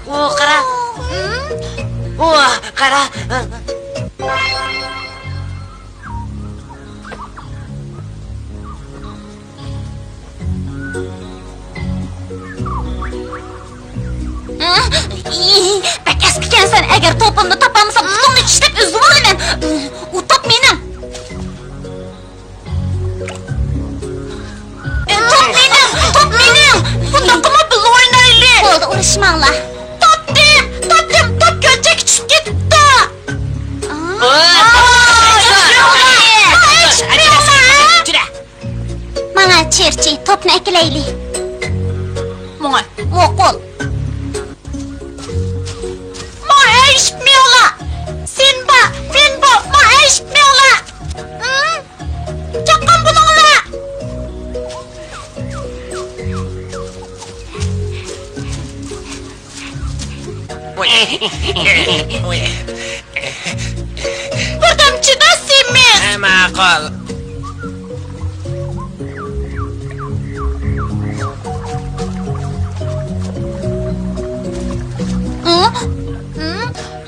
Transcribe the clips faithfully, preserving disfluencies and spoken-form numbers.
ئۇ، قارا. ئۇ، قارا. بەك ئەسكىكەنسەن، ئەگەر توپۇمنى تاپالمىسام، پۇتۇڭنى چىشلەپ ئۈزۈۋالىمەن. ئۇ توپ مېنىڭ. توپ مېنىڭ! توپ مېنىڭ! بۇنداق قىلما، بىللە ئوينايلى! بولدى، ئۇرۇشماڭلار! تاپتىم! تاپتىم! توپ كۆلچەككە چۈشۈپ كېتىپتۇ! ماڭا چېرچى، توپنى ئەكېلەيلى! ماڭا ماقۇل! ماڭا ئەگىشىپ مېڭىڭلار! سىمبا، فىمبو، ماڭا ئەگىشىپ مېڭىڭلار! چاققان بولۇڭلار! بىردەم چىدا، سېمىز! ھە، ماقۇل.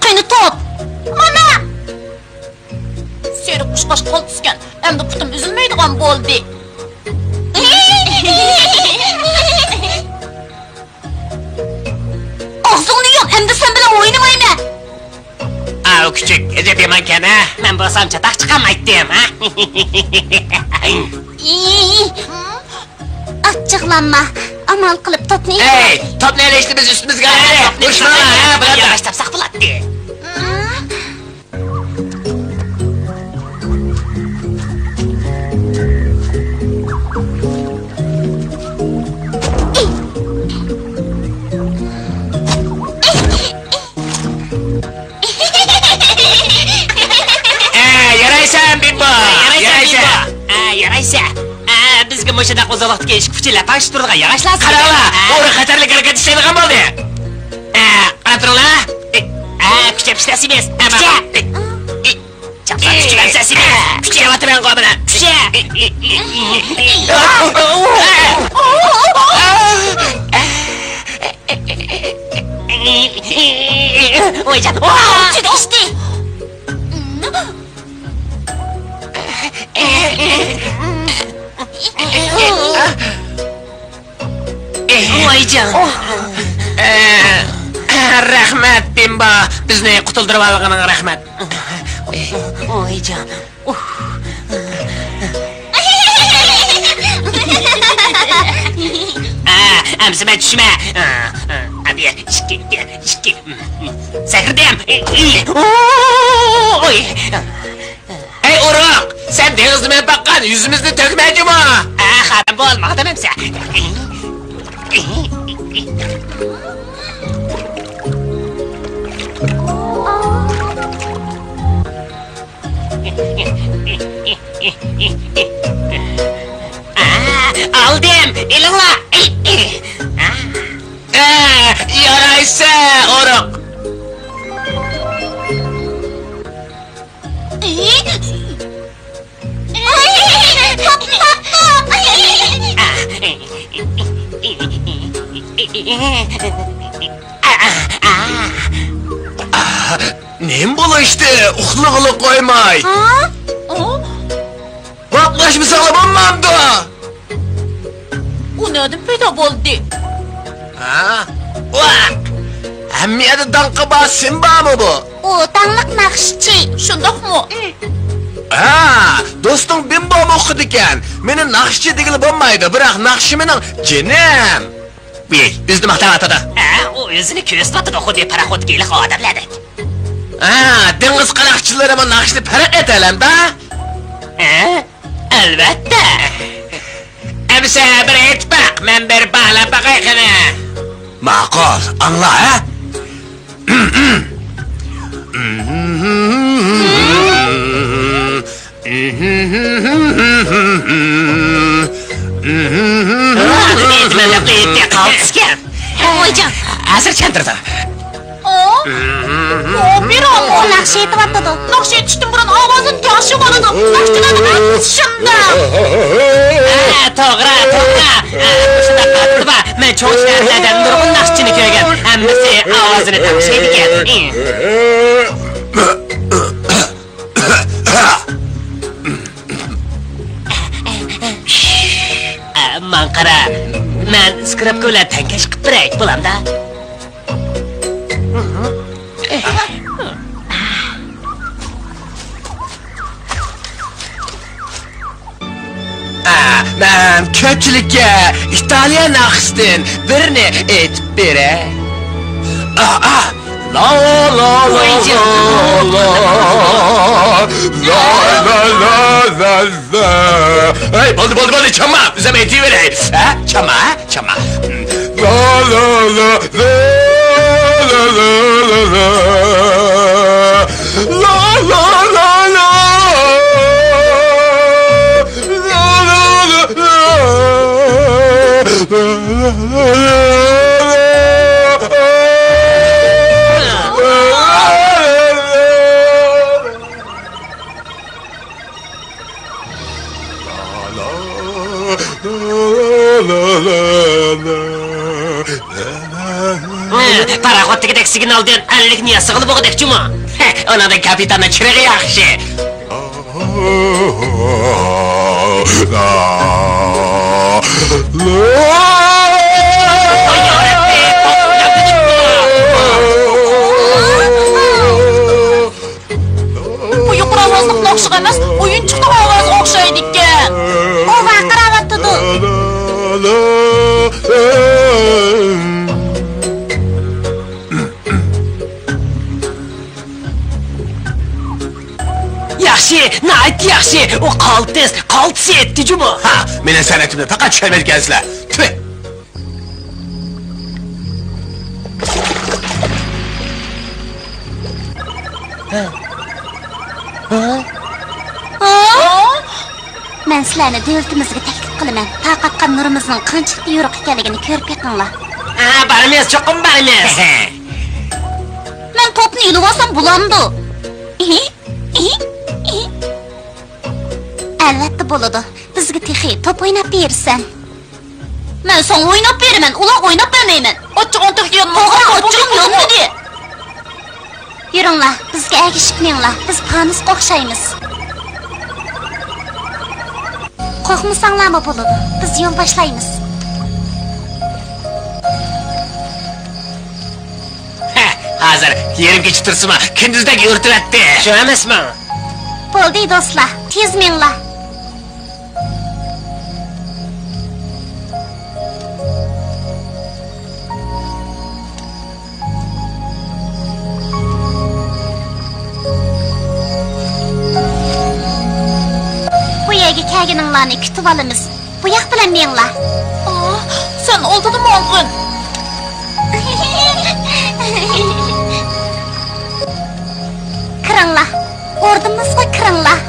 قېنى توپ؟ مانا! سېرىق قۇشقاچ قول تۈزگەن، ئەمدى پۇتۇم ئۈزۈلمەيدىغان بولدى. ئاغزىڭنى يۇم، ئەمدى سەن بىلەن ئوينىمايمەن. ئاۋۇ كۈچۈك، ئەجەب يامانكەن ھە. مەن بولسام چاتاق چىقارمايتتىم ھە. ئاچچىقلانما، ئامال قىلىپ توپنى ئېلىپ. ھەي، توپنى ئېلىشنى بىز ئۈستىمىزگە ئالدۇق. ئۇرۇشماڭلار ھە، بۇلار. ياغاچ تاپساق بولاتتى. ئە، يارايسەن، بىمبو! يارايسەن، يارايسەن. بىمبو! ئە، يارايسەن. ئە، بىزگە مۇشۇنداق ئۇزۇنلۇقتىكى ئىككى ئۇچى لەپاڭشىپ تۇرىدىغان ياغاچ لازىم. قاراڭلار، ئە. ئۇ خەتەرلىك ھەرىكەت ئىشلەيدىغان بولدى. ئە، قاراپ تۇرۇڭلار. ئە، كۈچەپ ئىشلەتسىمىز. ئە، كۈچەپ. ئە، ئە، چاپسان كۈچەپ ئىشلەتسىمىز. كۈچەۋاتىمەنغۇ مانا. كۈچەپ. ۋايجان. جۈدە ئىشتى. ۋايجان. رەھمەت، بىمبا. بىزنى قۇتۇلدۇرۇۋالغىنىڭغا رەھمەت. ۋايجان. ئەمسە مەن چۈشىمە. بىر، ئىككى، بىر، ئىككى. سەكرىدىم. ئەي ئۇرۇق، سەن دېڭىزدا مېڭىپ باققان، يۈزىمىزنى تۆكمە جۇمۇ. خاپا بولما، ئادەم ئەمسە. ئەي، ئەي، ئەي، ئەي. نېمە بولۇشتى؟ ئۇخلىغىلى قويماي. ھا؟ ئۇ؟ ۋاقلاشمىساڭلا بولمامدۇ؟ ئۇ نەدىن پەيدا بولدى؟ ھا؟ ۋا! ھەممە يەردە داڭقى بار سىمبامۇ بۇ؟ ئۇ داڭلىق ناخشىچى. شۇنداقمۇ؟ ھا، دوستۇڭ بىمبومۇ ئوقۇيدىكەن. مېنى ناخشىچى دېگىلى بولمايدۇ، بىراق ناخشا مېنىڭ جېنىم. ۋىي، ئۆزىنى ماختاۋاتىدۇ. ھە، ئۇ ئۆزىنى كۆرسىتىۋاتىدۇ، خۇددى پاراخوتتىكى ھېلىقى ئادەملەردەك. ھە، دېڭىز قاراقچىلىرىمۇ ناخشىنى پەرق ئېتەلەمدۇ؟ ھە؟ ئەلۋەتتە. ئەمىسە بىر ئېيتىپ باق، مەن بىر باھالاپ باقاي قېنى. ماقۇل، ئاڭلا، ھە؟ ۋويجان. ھازىر چاندۇرىدۇ. ئۇ ناخشا ئېيتىۋاتىدۇ. ناخشا ئېيتىشتىن بۇرۇن ئاۋازىنى تەڭشىۋالىدۇ. ناخشىچىلارنىڭ ھەممىسى شۇنداق. ھە، توغرا، توغرا. ھە، مۇشۇنداق ئادىتى بار. مەن چوڭ شەھەرلەردە نۇرغۇن ناخشىچىنى كۆرگەن. ھەممىسى ئاۋازىنى تەڭشەيدىكەن. ئە، ماڭا قارا، مەن سكرىپكا بىلەن تەڭكەش قىلىپ بېرەي، بولامدا؟ ئە، مەن كۆپچىلىككە ئىتالىيە ناخشىسىدىن بىرنى ئېيتىپ بېرەي. ئا، ئا. لا، لا، لا، ۋاي جان. لا، لا، لا، لا، لا. ھەي، بولدى، بولدى، بولدى، چامما، ئۆزۈم ئېيتىۋېرەي. ھە، چامما، ھە، چامما. لا، لا، لا، لا، لا، لا، لا، لا. لا، لا، لا، لا. پاراخوتتىكىدەك سىگنالدىن ئەللىكنى ياسىغىلى بولغۇدەك جۇمۇ. ئۇنىڭدىن كاپىتاننىڭ چىرىغى ياخشى. بۇ يۇقىرى ئاۋازلىق ناخشىغا ئەمەس، ئويۇنچۇقنىڭ ئاۋازىغا ئوخشايدىكەن. ئۇ ۋارقىراۋاتىدۇ. ياخشى، ناھايىتى ياخشى. ئۇ قالتىس، قالتىس ئېيتتى جۇمۇ. ھا، مېنىڭ سەنئىتىمنى پەقەت چۈشەنمەيدىكەنسىلەر. تۈھ! ھە؟ ھە؟ مەن سىلەرنى دۆلىتىمىزگە تەكلىپ قىلىمەن. تارقاتقان نۇرىمىزنىڭ قانچىلىك يورۇق ئىكەنلىكىنى كۆرۈپ بېقىڭلار. ھە، بارىمىز، چوقۇم بارىمىز. مەن توپنى ئېلىۋالسام بولامدۇ؟ ئەلۋەتتە بولىدۇ. بىزگە تېخى توپ ئويناپ بېرىسەن. مەن ساڭا ئويناپ بېرىمەن، ئۇلارغا ئويناپ بەرمەيمەن. ئاچچىقىڭ تېخى يانمىدى. توغرا، ئاچچىقىم يانمىدى. يۈرۈڭلار، بىزگە ئەگىشىپ مېڭىڭلار، بىز پانۇسقا ئوخشايمىز. قورقمىساڭلارمۇ بولىدۇ، بىز يول باشلايمىز. ھە، ھازىر يېرىم كېچە تۇرسىمۇ، كۈندۈزدەك يورۇتۇۋەتتى. شۇ ئەمەسمۇ؟ بولدى دوستلار، تېز مېڭىڭلار. بۇ يەرگە كەلگىنىڭلارنى كۈتۈۋالىمىز. بۇ ياق بىلەن مېڭىڭلار. ئاھ، سەن ئالدىدا ماڭغىن. كىرىڭلار، ئوردىمىزغا كىرىڭلار.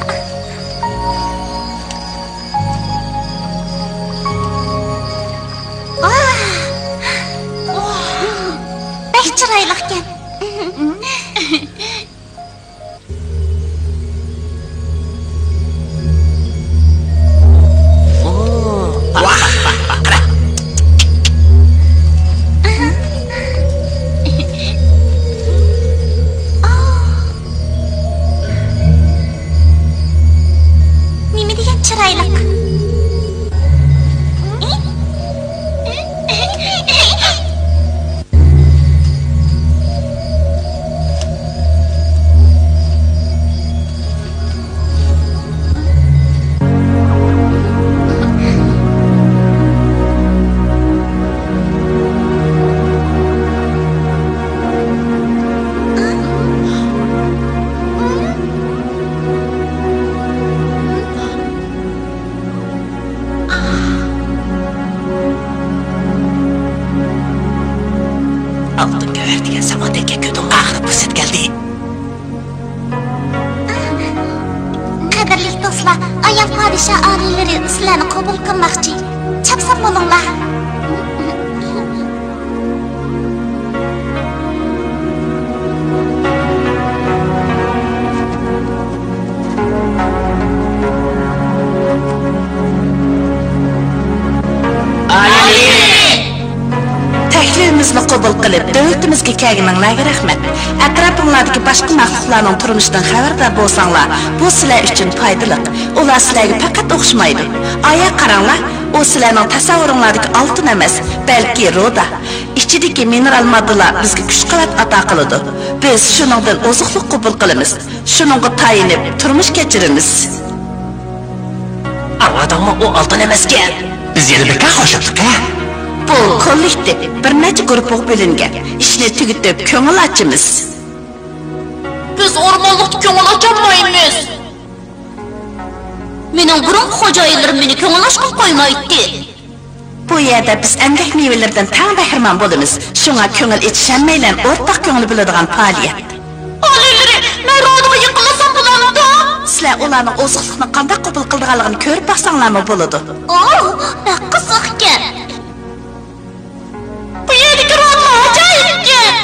ئاھ، ئاھ، بەك چىرايلىقكەن. ئالتۇن گۆھەر دېگەن سامان تەگكەن كۆتۈڭ ئاخىرى پۇرسەت كەلدى. قەدىرلىك دوستلار، ئايال پادىشاھ ئالىيلىرى سىلەرنى قوبۇل قىلماقچى. چاپسان بولۇڭلار. تەكلىپىمىزنى قوبۇل قىلىپ، دۆلىتىمىزگە كەلگىنىڭلارغا رەھمەت. ئەتراپىڭلاردىكى باشقا مەخلۇقلارنىڭ تۇرمۇشىدىن خەۋەردار بولساڭلار، بۇ سىلەر ئۈچۈن پايدىلىق. ئۇلار سىلەرگە پەقەت ئوخشىمايدۇ. ئايا قاراڭلار، ئۇ سىلەرنىڭ تەسەۋۋۇرۇڭلاردىكى ئالتۇن ئەمەس، بەلكى رۇدا. ئىچىدىكى مىنېرال ماددىلار بىزگە كۈچ-قۇۋۋەت ئاتا قىلىدۇ. بىز شۇنىڭدىن ئوزۇقلۇق قوبۇل قىلىمىز. شۇنىڭغا تايىنىپ تۇرمۇش كەچۈرىمىز. ئاڭلىدىڭمۇ؟ ئۇ ئالتۇن ئەمەسكەن. بىز يەنە بىكار خوشلاشتۇق ھە؟ بۇ كوللېكتىپ، بىر نەچچە گۇرۇپپىغا بۆلۈنگەن. ئىشنى تۈگىتىپ كۆڭۈل ئاچىمىز. بىز ئورمانلىقتا كۆڭۈل ئاچالمايمىز. مېنىڭ بۇرۇنقى خوجايىنلىرىم مېنى كۆڭۈل ئاچقىلى قويمايتتى. بۇ يەردە بىز ئەمگەك مېۋىلىرىدىن تەڭ بەھرىمەن بولىمىز. شۇڭا كۆڭۈل ئېچىش ھەممەيلەن ئورتاق كۆڭۈل بۆلىدىغان پائالىيەت. ئالىيلىرى، مەن رۇدىغا يېقىنلىسام بولامدۇ؟ سىلەر ئۇلارنىڭ ئوزۇقلۇقنى قانداق قوبۇل قىلىدىغانلىقىنى كۆرۈپ باقساڭلارمۇ بولىدۇ. ئوھ، بەك قىزىقكەن. بۇ يەردىكى رۇدىلار ئاجايىپكەن.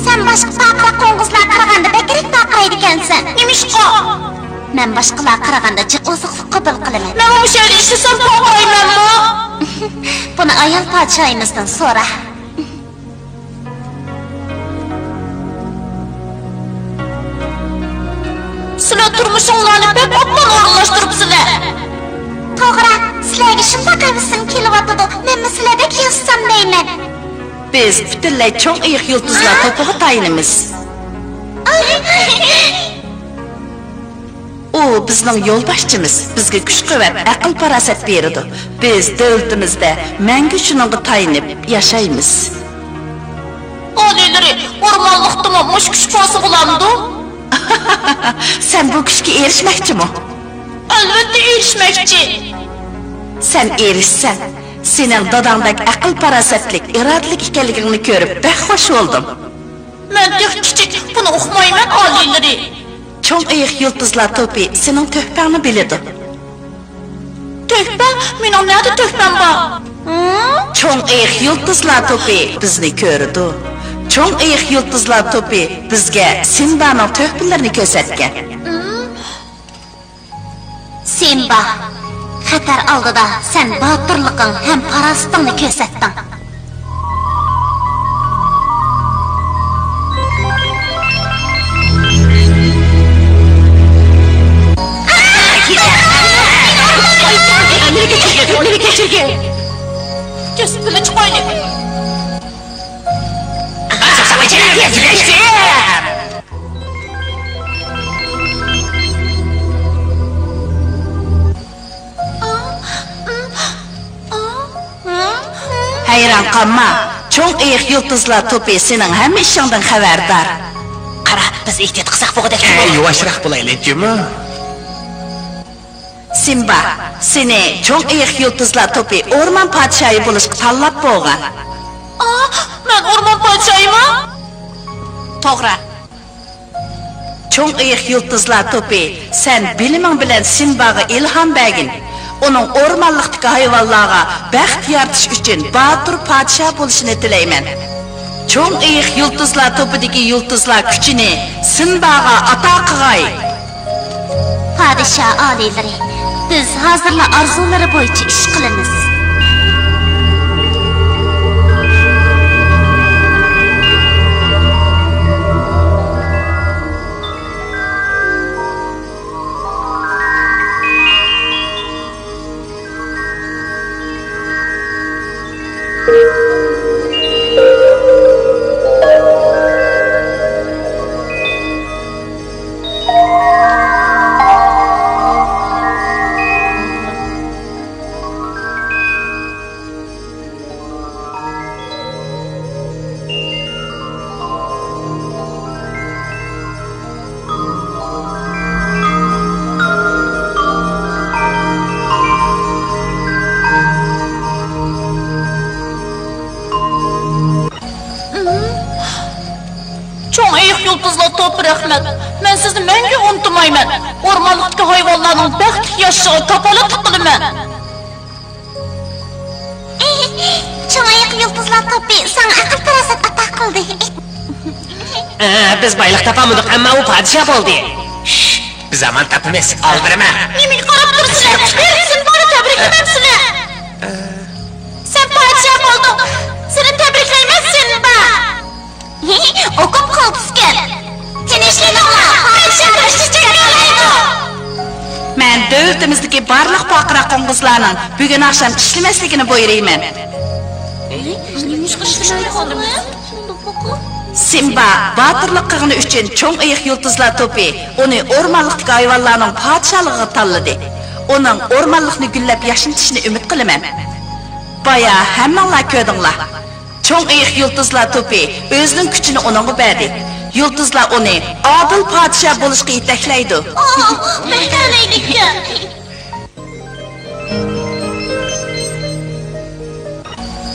سەن باشقا پارقىراق قوڭغۇزلارغا قارىغاندا بەكرەك پارقىرايدىكەنسەن. نېمىشقا؟ مەن باشقىلارغا قارىغاندا جىق ئوزۇقلۇق قوبۇل قىلىمەن. مەنمۇ مۇشۇ يەردە ئىشلىسەم پارقىرايمەنمۇ؟ بۇنى ئايال پادىشاھىمىزدىن سورا. سىلەر تۇرمۇشۇڭلارنى بەك ئوبدان ئورۇنلاشتۇرۇپسىلەر. توغرا، سىلەرگە شۇنداق ھەۋىسىم كېلىۋاتىدۇ، مەنمۇ سىلەردەك ياشىسام دەيمەن. بىز پۈتۈنلەي چوڭ ئېيىق يۇلتۇزلار توپىغا تايىنىمىز. ئۇ بىزنىڭ يولباشچىمىز، بىزگە كۈچ-قۇۋۋەت، ئەقىل-پاراسەت بېرىدۇ. بىز دۆلىتىمىزدە مەڭگۈ شۇنىڭغا تايىنىپ ياشايمىز. ئالىيلىرى، ئورمانلىقتىمۇ مۇشۇ كۈچ بولسا بولامدۇ؟ سەن بۇ كۈچكە ئېرىشمەكچىمۇ؟ ئەلۋەتتە ئېرىشمەكچى. سەن ئېرىشسەن. سېنىڭ داداڭدەك ئەقىل-پاراسەتلىك، ئىرادىلىك ئىكەنلىكىڭنى كۆرۈپ بەك خوش بولدۇم. مەن تېخى كىچىك، بۇنى ئۇقمايمەن، ئالىيلىرى. چوڭ ئېيىق يۇلتۇزلار توپى سېنىڭ تۆھپەڭنى بىلىدۇ. تۆھپە؟ مېنىڭ نەدە تۆھپەم بار؟ ھە؟ چوڭ ئېيىق يۇلتۇزلار توپى بىزنى كۆرىدۇ. چوڭ ئېيىق يۇلتۇزلار توپى بىزگە سىمبانىڭ تۆھپىلىرىنى كۆرسەتكەن. سىمبا، خەتەر ئالدىدا سەن باتۇرلۇقۇڭ ھەم پاراسىتىڭنى كۆرسەتتىڭ. مېنى كەچۈرگىن، مېنى كەچۈرگىن. جەسىتىمنى چىقايلى. ھەيران قالما، چوڭ ئېيىق يۇلتۇزلار توپى سېنىڭ ھەممە ئىشىڭدىن خەۋەردار. قارا، بىز ئېھتىيات قىلساق بولغۇدەك. ھەي، يۇۋاشراق بولايلى، جۇمۇ. سىمبا، سېنى چوڭ ئېيىق يۇلتۇزلار توپى ئورمان پادىشاھى بولۇشقا تاللاپ بولغان. ئا، مەن ئورمان پادىشاھىمۇ؟ توغرا. چوڭ ئېيىق يۇلتۇزلار توپى سەن بىلىمىڭ بىلەن سىمباغا ئىلھام بەرگىن. ئۇنىڭ ئورمانلىقتىكى ھايۋانلارغا بەخت يارىتىش ئۈچۈن باتۇر پادىشاھ بولۇشىنى تىلەيمەن. چوڭ ئېيىق يۇلتۇزلار توپىدىكى يۇلتۇزلار كۈچىنى سىمباغا ئاتا قىغاي. پادىشاھ ئالىيلىرى، بىز ھازىرلا ئارزۇلىرى بويىچە ئىش قىلىمىز. كۆپ رەھمەت. مەن سىزنى مەڭگۈ ئۇنتۇمايمەن. ئورمانلىقتىكى ھايۋانلارنىڭ بەختلىك ياشىشىغا كاپالەتلىك قىلىمەن. چوڭ ئېيىق يۇلتۇزلار توپى ساڭا ئەقىل-پاراسەت ئاتا قىلدى. ئە، بىز بايلىق تاپالمىدۇق، ئەمما ئۇ پادىشاھ بولدى. شش، بىز ئامان تاپىمىز، ئالدىرىما. نېمىگە قاراپ تۇرىسىلەر؟ ھېي، سىمبانى تەبرىكلىمەمسىلەر؟ سەن پادىشاھ بولدۇڭ. سېنى تەبرىكلەيمەن، سىمبا. ئوقۇپ قالدىسكەن. تىنچلىنىڭلار، پادىشاھ بىر چېچەك ياللايدۇ. مەن دۆلىتىمىزدىكى بارلىق پارقىراق قوڭغۇزلارنىڭ بۈگۈن ئاخشام ئىشلىمەسلىكىنى بۇيرۇيمەن. سىمبا باتۇرلۇق قىلغىنى ئۈچۈن چوڭ ئېيىق يۇلتۇزلار توپى ئۇنى ئورمانلىقتىكى ھايۋانلارنىڭ پادىشاھلىقىغا تاللىدى. ئۇنىڭ ئورمانلىقنى گۈللەپ ياشنىتىشىنى ئۈمىد قىلىمەن. بايا ھەممىڭلار كۆردۈڭلار. چوڭ ئېيىق يۇلتۇزلار توپى ئۆزىنىڭ كۈچىنى ئۇنىڭغا بەردى. يۇلتۇزلار ئۇنى ئادىل پادىشاھ بولۇشقا يېتەكلەيدۇ. ئوھ، بەك تەلەيلىككەن.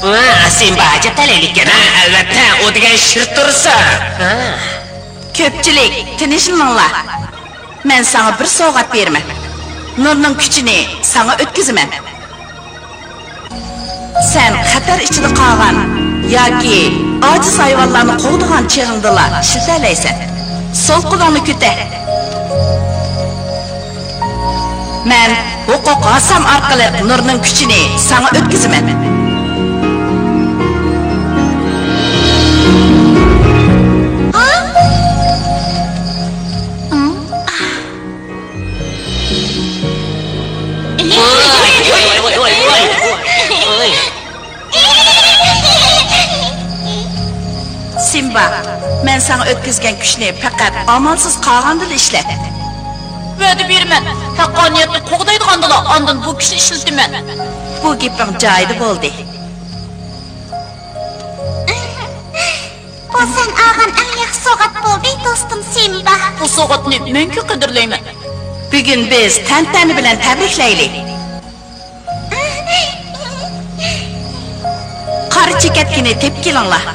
ۋا، سىمبا ئەجەب تەلەيلىككەن، ھە؟ ئەلۋەتتە، ئۇ دېگەن شىر تۇرسا. ھە. كۆپچىلىك، تىنچلىنىڭلار. مەن ساڭا بىر سوۋغات بېرىمەن. نۇرنىڭ كۈچىنى ساڭا ئۆتكۈزىمەن. سەن خەتەر ئىچىدە قالغان ياكى ئاجىز ھايۋانلارنى قوغدىغان چېغىڭدىلا ئىشلىتەلەيسەن. سول قولۇڭنى كۆتەر. مەن ھوقۇق ھاسام ئارقىلىق نۇرنىڭ كۈچىنى ساڭا ئۆتكۈزىمەن. سىمبا، مەن ساڭا ئۆتكۈزگەن كۈچنى پەقەت ئامالسىز قالغاندىلا ئىشلەت. ۋەدە بېرىمەن، ھەققانىيەتنى قوغدايدىغاندىلا ئاندىن بۇ كۈچنى ئىشلىتىمەن. بۇ گېپىڭ جايىدا بولدى. بۇ سەن ئالغان ئەڭ ياخشى سوۋغات بولدى، دوستۇم سىمبا. بۇ سوۋغاتنى مەڭگۈ قەدىرلەيمەن. بۈگۈن بىز تەنتەنە بىلەن تەبرىكلەيلى. قارا چېكەتكىنى تېپىپ كېلىڭلار.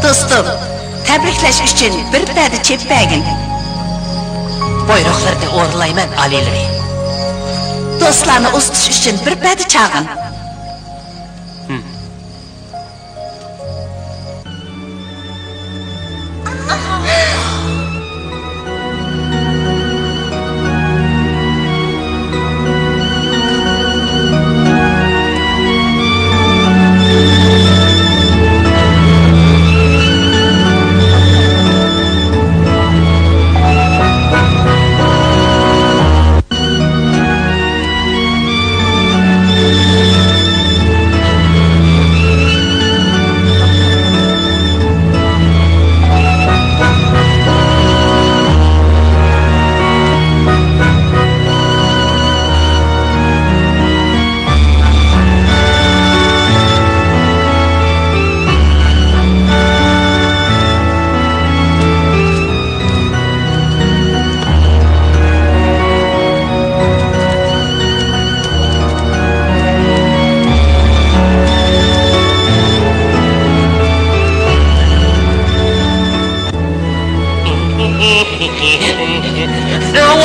دوستۇم، تەبرىكلەش ئۈچۈن بىر پەدە چېپىپ بەرگىن. بۇيرۇقلىرىنى ئورۇنلايمەن، ئالىيلىرى. دوستلارنى ئۇزىتىش ئۈچۈن بىر پەدە چاغىن.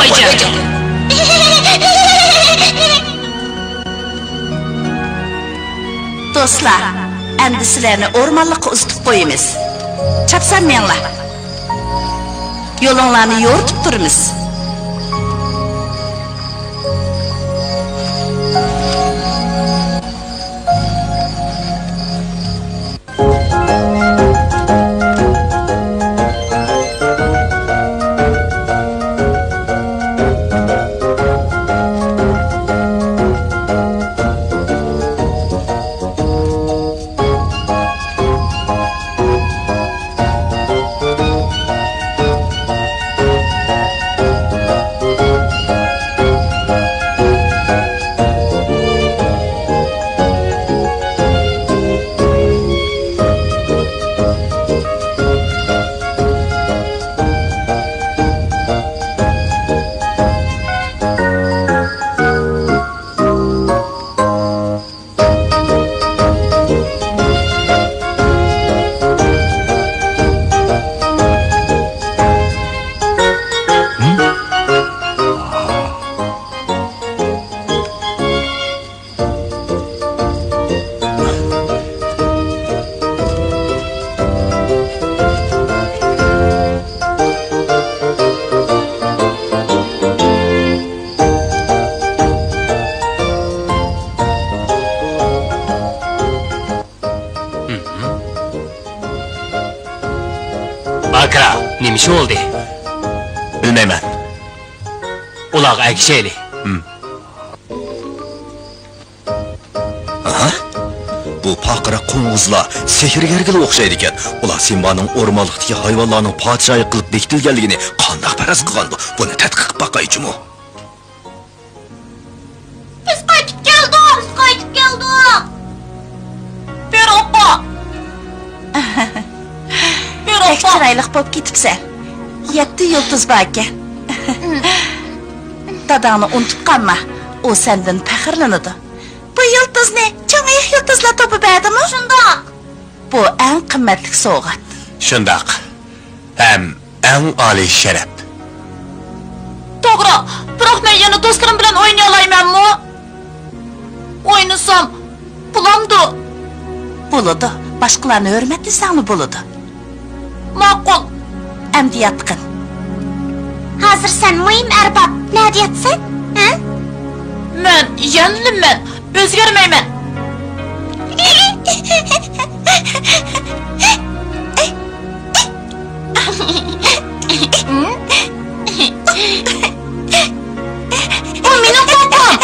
ۋايجان! دوستلار، ئەمدى سىلەرنى ئورمانلىققا ئۇزىتىپ قويىمىز. چاپسان مېڭىڭلار. يولۇڭلارنى يورۇتۇپ تۇرىمىز. نېمە بولدى؟ بىلمەيمەن. ئۇلارغا ئەگىشەيلى. ھىم. ئاھا. بۇ پارقىراق قوڭغۇزلار سېھىرگەرگىلا ئوخشايدىكەن. ئۇلار سىمبانىڭ ئورمانلىقتىكى ھايۋانلارنىڭ پادىشاھى قىلىپ بېكىتىلگەنلىكىنى قانداق پەرەز قىلغاندۇ؟ بۇنى تەتقىق قىلىپ باقاي جۇمۇ. بىز قايتىپ كەلدۇق، بىز قايتىپ كەلدۇق. بۆرە ئاپا. بۆرە ئاپا. بەك چىرايلىق بولۇپ كېتىپسەن. يەتتە يۇلتۇز باركەن. داداڭنى ئۇنتۇپ قالما. ئۇ سەندىن پەخىرلىنىدۇ. بۇ يۇلتۇزنى چوڭ ئېيىق يۇلتۇزلار توپى بەردىمۇ؟ شۇنداق. بۇ ئەڭ قىممەتلىك سوۋغات. شۇنداق. ھەم ئەڭ ئالىي شەرەپ. توغرا، بىراق مەن يەنە دوستلىرىم بىلەن ئوينىيالايمەنمۇ؟ ئوينىسام بولامدۇ؟ بولىدۇ، باشقىلارنى ھۆرمەتلىسەڭلا بولىدۇ. ماقۇل. ئەمدى ياتقىن. ھازىر سەن مۇھىم ئەرباب. نەدە ياتىسەن؟ ھە؟ مەن يەنىلا مەن. ئۆزگەرمەيمەن. بۇ مېنىڭ پوپام.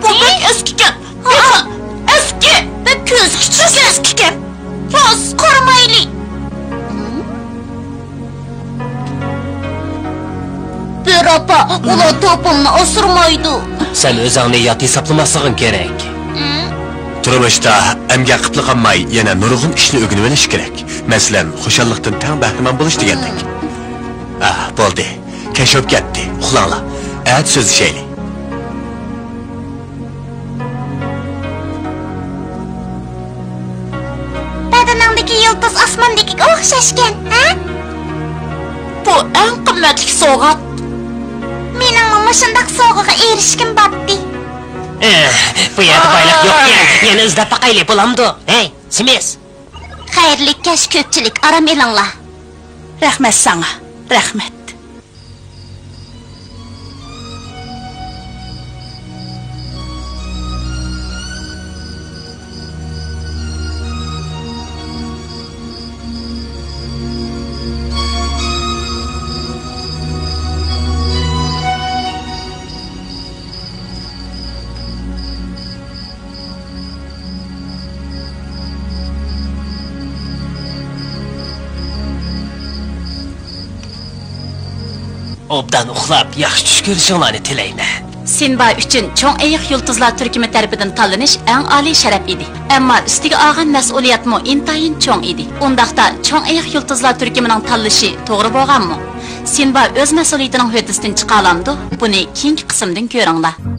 بۇ بەك ئەسكىكەن. بەك ئەسكى. بەك كۆزگە چۈشكەن. ئەسكىكەن. راست قارىمايلى. بۆرە ئاپا، ئۇلار توپۇمنى ئاسرىمايدۇ. سەن ئۆزۈڭنى يات ھېسابلىماسلىقىڭ كېرەك. تۇرمۇشتا ئەمگەك قىپلا قالماي، يەنە نۇرغۇن ئىشنى ئۆگىنىۋېلىش كېرەك. مەسىلەن، خۇشاللىقتىن تەڭ بەھرىمەن بولۇش دېگەندەك. ئاھ، بولدى. كەچ بولۇپ كەتتى. ئۇخلاڭلار. ئەتە سۆزلىشەيلى. بەدىنىڭدىكى يۇلتۇز ئاسماندىكىگە ئوخشاشكەن، ھە؟ بۇ ئەڭ قىممەتلىك سوۋغات. مېنىڭمۇ مۇشۇنداق سوۋغىغا ئېرىشكۈم بارتتى. ئېھ، بۇ يەردە بايلىق يوقكەن. يەنە ئىزدەپ باقايلى، بولامدۇ؟ ھەي، سىمىس! خەيرلىك كەچ، كۆپچىلىك، ئارام ئېلىڭلار. رەھمەت ساڭا، رەھمەت. ئوبدان ئۇخلاپ، ياخشى چۈش كۆرۈشۈڭلارنى تىلەيمەن. سىنبا ئۈچۈن چوڭ ئېيىق يۇلتۇزلار تۈركۈمى تەرىپىدىن تاللىنىش ئەڭ ئالىي شەرەپ ئىدى. ئەمما ئۈستىگە ئالغان مەسئۇلىيەتمۇ ئىنتايىن چوڭ ئىدى. ئۇنداقتا، چوڭ ئېيىق يۇلتۇزلار تۈركۈمىنىڭ تاللىشى توغرا بولغانمۇ؟ سىنبا ئۆز مەسئۇلىيىتىنىڭ ھۆددىسىدىن چىقالامدۇ؟ بۇنى كېيىنكى قىسىمدىن كۆرۈڭلار.